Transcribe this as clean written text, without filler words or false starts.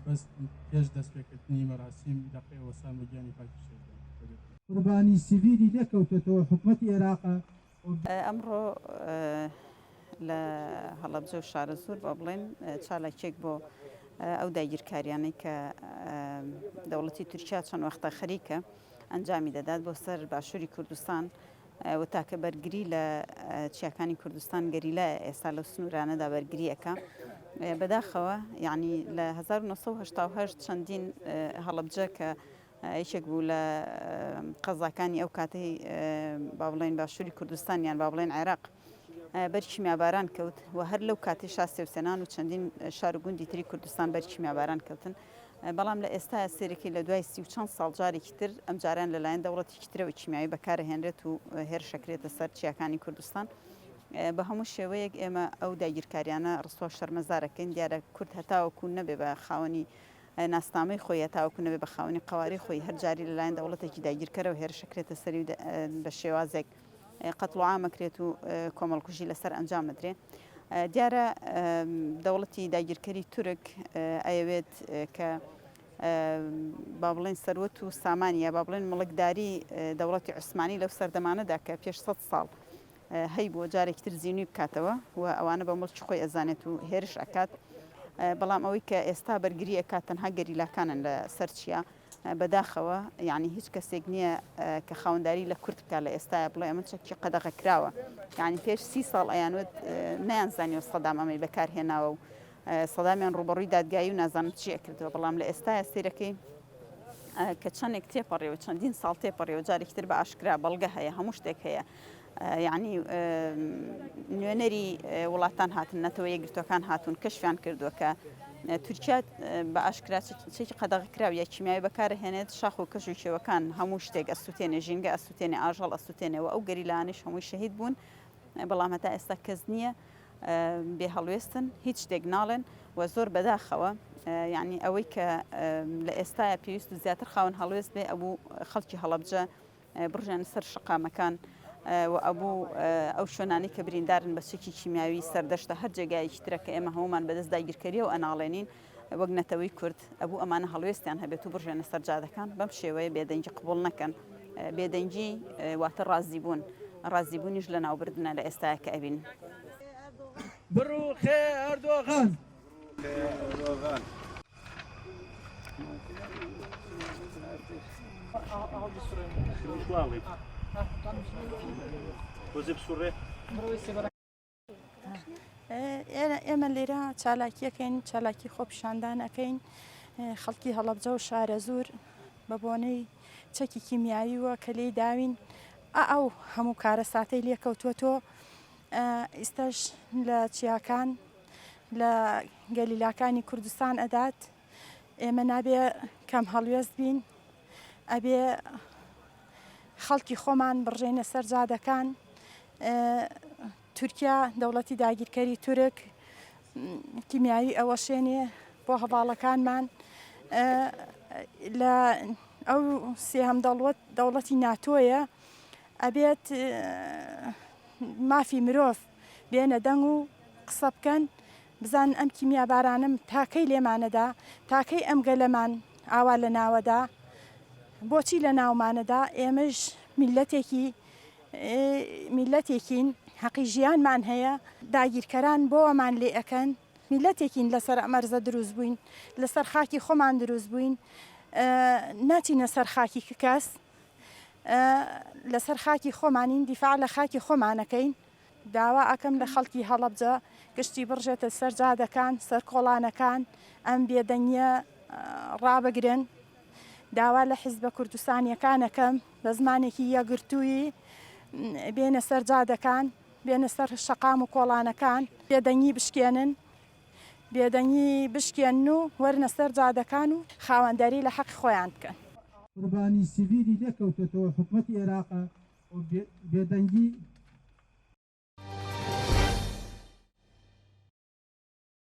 بەس پێش دەستپێکردنی مەراسیم دەقەی وەستان بۆ گیانی پاکی شەهیدان دەبێت. قوربانی سیڤیلی لێکەوتۆتەوە حکومەتی ئێراقە و. ئەمڕۆ لە هەڵەبجە و شارەزوور با بڵێن چالاکیەک بۆ ئەو داگیرکاریانەی کە دەوڵەتی تورکیا چەند وەختە خەریکە ئەنجامی دەدات بۆ سەر باشووری کوردستان و تاکە بەرگری لە چیاکانی کوردستان گەریلایە ئێستا لەو سنوورانەدا بەرگری ئەکا بەداخەوە یعنی لە 1970 چەندین هەڵەبجە کە یەکێک بوو لە قەزاکانی ئەو کاتەی با بڵێن باشووری کوردستان یان با بڵێن عێراق بەر کیمیاباران کەوت و هەر لەو کاتەی شا سێوسێنان و چەندین شار و گوندی تری کوردستان بەر کیمیاباران کەوتن بەڵام لە ئێستا سێرەکەی لە دوای سی و چەند ساڵ جارێکی تر ئەم جاران لەلایەن دەوڵەتێکی ترەوە کیمیاوی بەکارهێنرێت و هێرشەکرێتە سەر چیاکانی کوردستان بە هەموو شێوەیەک ئێمە ئەو داگیرکاریانە ڕسوا و شەرمەزارەکەین دیارە کورد هەتاوەکو نەبێ بە خاوەنی ناسنامەی خۆی هەتاوەکو نەبێ بە خاوەنی قەوارەی خۆی هەر جاری لەلایەن دەوڵەتێکی داگیرکەرەوە هێرشەکرێتە سەری و بە شێوازێک قەتڵ و عام ئەکرێت و کۆمەڵکوژی لەسەر ئەنجام ئەدرێ. دیارە دەوڵەتی داگیرکەری تورک ئەیەوێت کە با بڵێن سەروەت و سامانی یا با بڵێن مڵکداری دەوڵەتی عوسمانی لەو سەردەمانەدا کە پێش سەد ساڵ هەیبووە جارێکی تر زینوی بکاتەوە و ئەوانە بە مڵکی خۆی ئەزانێت و هێرش ئەکات بەڵام ئەوەی کە ئێستا بەرگری ئەکات تەنها گەریلاکانن لە سەر چیا بەداخەوە یانی هیچ کەسێک نییە کە خاوەنداری لە کورد بکات لە ئێستایا بڵێ ئەمە چەکی قەدەغە کراوە یانی پێش سی ساڵ ئەیانوت نەیانزانیوە سەدام ئەمەی بەکار هێناوە و سەدامیان ڕوبەڕووی دادگایی و نازانم چی کردووە بەڵام لە ئێستایا سیرەکەی کە چەندێک تێپەڕیەوە چەندین ساڵ تێپەڕیەوە جارێکی تر بە ئاشکرا بەڵگە هەیە هەموو شتێک هەیە یعنی نوێنەری وڵاتان هاتن نەتەوە یەکگرتوەکان هاتوون کەشفیان کردووە کە تورکیا بە ئاشکرا چێکی قەدەغەکراو یا کیمیاوی بەکارهێنێت شاخ و کەژ و کێوەکان هەموو شتێک ئەسووتێنێ ژینگە ئەسووتێنێ ئاژەڵ ئەسووتێنێ و ئەو گەریلانیش هەمووی شەهید بوون بەڵام هەتا ئێستا کەس نییە بێ هەڵوێستن هیچ شتێک ناڵێن و زۆر بەداخەوە یعنی ئەوەی کە لە ئێستاە پێویست و زیاتر خاوەن هەڵوێست بێ ئەبوو خەڵکی هەڵەبجە بڕژێنە سەر شەقامەکان و ئەبوو ئەو شوێنانەی کە بریندارن بە چەکی کیمیاوی سەردەشتە هەر جێگایەکی ترە کە ئێمە هەموومان بەدەست داگیرکەریەوە ئەناڵێنین وەک نەتەوەی کورد ئەبوو ئەمانە هەڵوێستیان هەبێت و بڕژێنە سەر جادەکان بەم شێوەیە بێدەنگی قبوڵ نەکەن بێدەنگی واتە ڕازیبوون ڕازیبوونیش لە ناوبردنە لە ئێستایا کە ئەبین. بڕوخێ ئەردۆغان. ئێمە لێرە چالاکیەکەین چالاکی خۆپیشاندان ئەەکەین خەڵکی هەڵەبجە و شارەزوور بە بۆنەی چەکی کیمیاویوە کە لێی داوین ئەو هەموو کارەساتەی لێکەوتووە تۆ ئیستاش لە چیاکان لە گەلیلاکانی کوردستان ئەدات ئێمە نابێ کەم هەڵوێست بین ئەبێ خەڵکی خۆمان بڕژێنە سەر جادەکان تورکیا دەوڵەتی داگیرکەری تورک کیمیاوی ئەوەشێنێ بۆ هەواڵەکانمان لە ئەو سێهەم دەوڵەت دەوڵەتی ناتۆیە ئەبێت مافی مرۆڤ بێنە دەنگ و قسە بکەن بزانن ئەم کیمیابارانەم تاکەی لێمانەدا تاکەی ئەم گەلەمان ئاوا لە ناوەدا بۆچی لە ناومانەدا ئێمەش میلەتێکی میلەتێکین حەقی ژیانمان هەیە داگیرکەران بۆمان لێ ئەکەن میلەتێکین لەسەر ئەم ئەرزە دروست بووین لەسەر خاکی خۆمان دروست بووین ناچینە سەر خاکی کەس لەسەر خاکی خۆمانین دیفاع لە خاکی خۆمانەکەین داوا ئەکەم لە خەڵکی هەڵەبجە گشتی بڕژێتە سەر جادەکان سەر کۆڵانەکان ئەم بێدەنگیە ڕابگرن داوا لە حیزبە کوردستانیەکان ئەکەم بە زمانێکی یەکگرتوویی بێنە سەر جادەکان بێنە سەر شەقام و کۆڵانەکان بێدەنگی بشکێنن بێدەنگی بشکێنن و وەرنە سەر جادەکان و خاوەنداری لە حەقی خۆیان بکەن. قوربانی سیڤیلی لێکەوتۆتەوە حکومەتی ئێراقە و بێدەنگی.